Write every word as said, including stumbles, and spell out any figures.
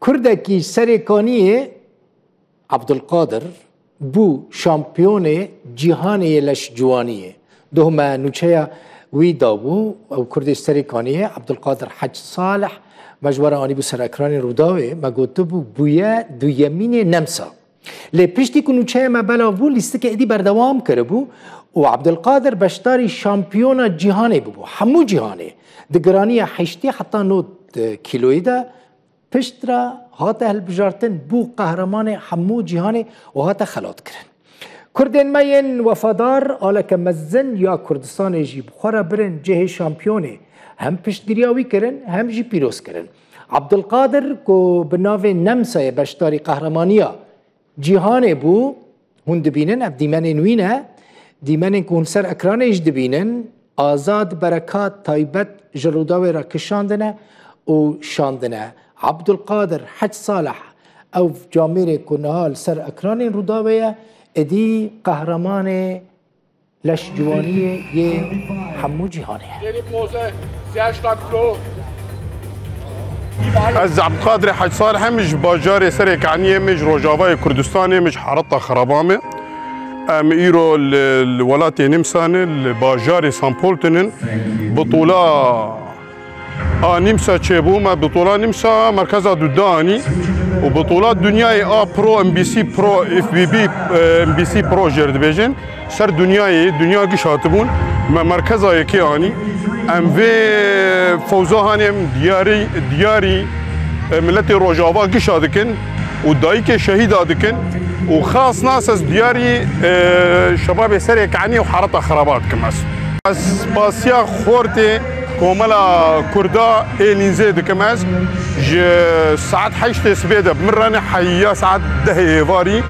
Kurdekî Serêkaniyê Abdulkadir bû şampiyonê cîhanê yê leşciwaniyê. Doh me nûçeya wî dabû, ew Kurdê Serêkaniyê, Abdulkadir Hec Salih, me ji we re anîbû ser ekranên Rûdawê, me gotibû, bûye duyemînê Nemsa. Lê piştî ku nûçeya me belav bû, lîstikê êdî berdewam kiribû û Abdulkadir beşdarî şampiyona cîhanê bûbû. Hemû cîhanê di giraniya heştê heta nod kîloyî de piştre hate hilbijartin, bû qehremanê hemû cîhanê û hate xelatkirin. Kurdên me yên wefadar aleke mezin ya Kurdistanê jî bi xwe re birin cihê şampiyonê. Hem piştgiriya wî kirin, hem jî pîroz kirin. Abdulkadir ku bi navê Nemsayê beşdarî qehramaniya cîhanê bû, hûn dibînin, ev dîmenên wî ne. Dîmenên ku hûn ser ekranê jî dibînin, Azad Berekat taybet ji Rûdawê re kişandine û şandine. Abdulkadir Hec Salih, ev camêrê ku niha li ser ekranên Rûdawê ye, êdî qehremanê leşciwaniyê yê hemû cîhanê ye. Geri poze, Serge Tanklo. Ez Abdulkadirê Hec Salih im, ji bajarê Serêkaniyê me, ji Rojavayê Kurdistanê me, ji Hereta Xiraba me. Em îro li, li welatê Nimsa ne, li bajarê Sampol tinin. Bitola a Nimsa çêbû, me bitola Nimsa merkeza Duda anî û bitola dinyayê a Pro, M B C Pro, F B B, e, M B C Pro jê re dibêjin. Ser dinyayê, dinya giş hatibûn, me merkeza yekê anî. Em vê fewza hanê em diyarî, diyarî, e, miletê Rojava gişa dikin û dayikê şehîda dikin û xas nas ez diyarî, e, şebabê Serêkanî û Hereta Xiraba dikim ez. Ez spasiya xortê Komela Kurda ê Lînzê dikim ez. Ji saet heştê sibê de bi min re ne heya saet dehê êvarî.